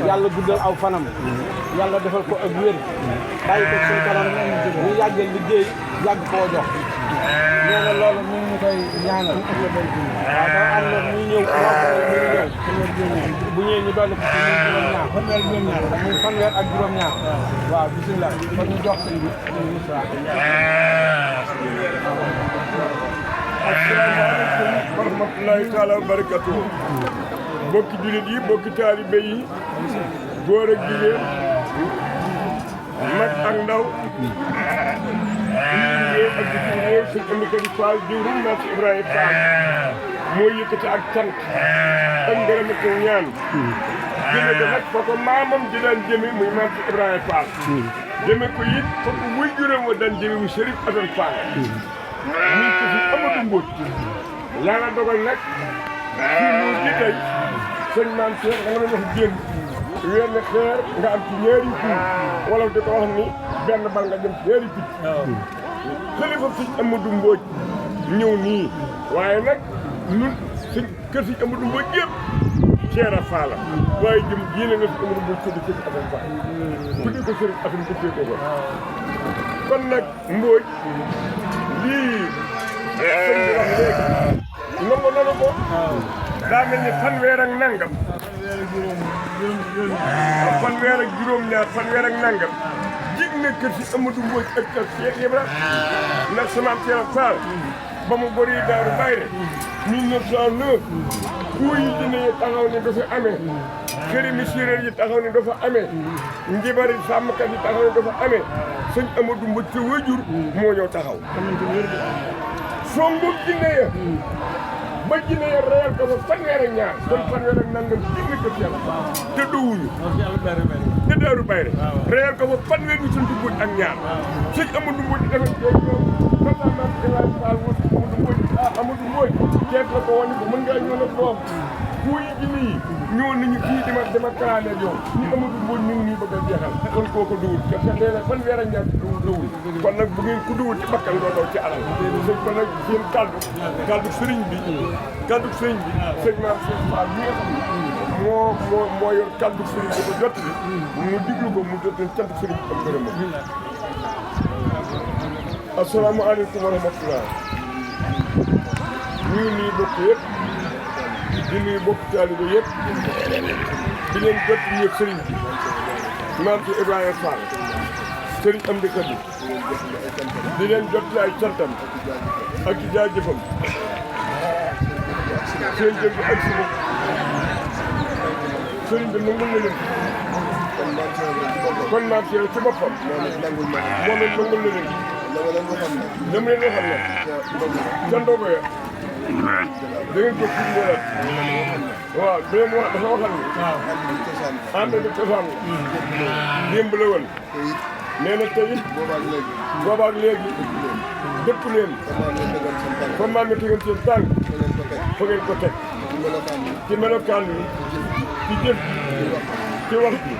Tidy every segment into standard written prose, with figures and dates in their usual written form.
yàlla guddal aw fanam yàlla defal ko ak wér bàyyi ko suñu kanam ñu yàggal liggéey yàgg koo jox nee na loolu ñu ngi koy ñaanal waaw da am na ñu ñëw bu ñëwee ñu dolli ko ci juróom-ñaar muy fanweer ak juróom-ñaar waaw bisimilah kon ñu jox sëñ bi asalaamaaleykum wa rahmatulahi taala wa barakatu bokki jullit yi bokki taalibe yi góor ak jigéen mag ak ndaw réew ak bitim réew sëñ Amdi Fall jëwriñ Maam Ibrahima Fall moo yëkkati ak cant ak ngërëm ak ñaan jëme ko nag fa ko maamam di daan jëme muy Maam Ibrahima Fall jëme ko it fa ko wuy juróom wa daan jëme mu Chérif Assane Fall muy ko fi Amadou Mbodj yàlla dogal nag ci ñu ci tey sëñ Maam Cheikh da nga doon wax génn wenn xeer nga am ci ñaari kuur wala di ko wax ni benn bal nga jëm ci ñaari picc xalifa sëñ Amadou Mbodj ñëw nii waaye nag ñun sëñ kër sëñ Amadou Mbodj yëpp Cheikh Fall waaye jëm jiine nga sëñ Amadou Mbodj tuddi Chérif Assane Fall tuddi ko Chérif Assane bu tuddee ko kon nag Mbodj lii sëñ bi wax léegi nangu nanu ko daa mel ni fanweer ak nangam fanweer ak juróom-ñaar fanweer ak nangam jig na kër si Amadou Mbodj ak kër Cheikh Ibra ndax sama Cheikh Fall ba mu gori Daaru Bayre 1909 kuy yi dina yi taxaw ni dafa amee xërimi séeréer yi taxaw ni dafa amee njibari sàmmkat yi taxaw ni dafa amee sëñ Amadou Mbodj te wajur moo ñëw taxaw songu jinne ya ba jinne ya reyal ko fa fanweer ak ñaar kon fanweer ak nangam jinne ko ci yàlla te dowuñu te Daaru Bayre reyal ko fa fanweer ñu suñ Mbodj ak ñaar sëñ Amadou Mbodj dafa ñoom notamment Ibrahima Fall wut Amadou Mbodj ceeb la ko wane ko mën ngaa ñëw na doom kuy jinne yi ñëw nañu fii dama kalaane yow ñu Amadou Mbodj ñu ngi nii bëgg a jeexal kon kooku duwul parce que nee na fanweer ak ñaar duwul kon nag bu ngeen ku duwul ci bakkan doo daw ci alal sëñ kon nag seen kaddu sëriñ bi sëñ Maam Cheikh Fall bi nga xam ne moo yor kaddu sëriñ bi ko jot bi mu diglu ko mu jot leen cant sëriñ bi am ngërëm asalaamaaleykum wa rahmatulah ñu ngi nuyu bokk yëpp di nuyu bokk taalibe yëpp di leen jot ñu sëriñ bi Maam Cheikh Ibrahima Fall sëriñ Amdi Khady di leen jot ay cantam ak ci jaajëfam seen jëm bi ak si bopp sëriñ bi nangul na leen kon Maam Cheikh ci boppam moom it nangul na leen dama leen waxal ne ca ndogo ya da ngeen ko firndeelaat waaw da leen wax dafa waxal ni ànd bi cosaan démb la woon nee na tey it boobaak léegi dëpp leen fa maam mi tegoon seen tànk fa ngeen ko teg ci melokaan bi ci jëf ci wax bi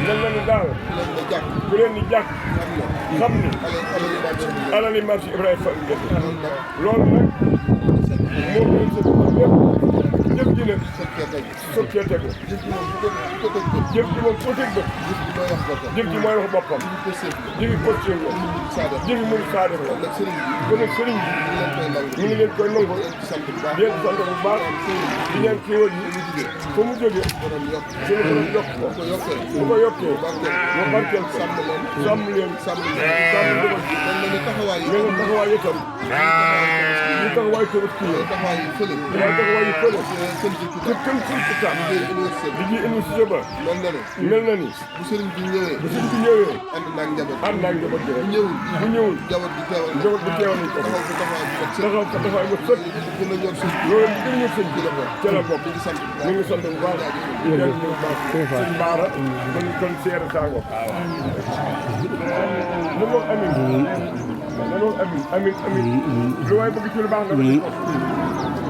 mel na ni daal ku leen di jàkk xam ni alali Maam Ibrahima Fall loolu nag moo gën sa jëf ji nag sokkee tegu jëf ji moom foo teg bët jëf ji mooy wax boppam jëfi posture la jëfi mënu saadef la kon nag sëriñ bi ñu ngi leen koy nangu di leen sant bu baax di ñaan kéwal yi fa mu jógee suñu borom yokk ko bu ko yokkee mu barkeel ko sàmm leen sàmm njaboot gi mel na taxawaay itam ñu taxawaay ko kii la taxawaay yi fële te kën fulpitaan di ji université ba mel na ni bu sëriñ bi ñëwee ànd naag njaboot gi rek bu ñëwul njaboot bi teewal nañ ko taxaw ko taxawaay ba sëkk loolu gën a ñor sëñ bi ca la bokk ñu ngi sant bu baax bu baax sëñ Baara kon seere sango lu wax amin lu waay bëgg ci lu baax nga ko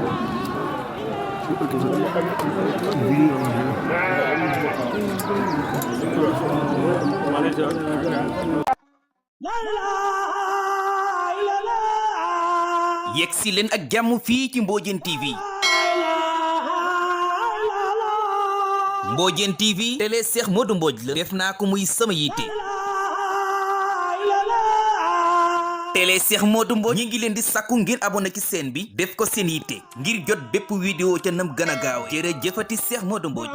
yegg si leen ak jàmm fii ci Mbodiène TV Mbodiène TV télé Cheikh Modou Mbodj la def naa ko muy sama yitte télé Cheikh Modou Mbodj ñi ngi leen di sakku ngeen abonné ci chaîne bi def ko seen yitte ngir jot bépp vidéo ca nam gën a gaaw jërëjëfati Cheikh Modou Mbodj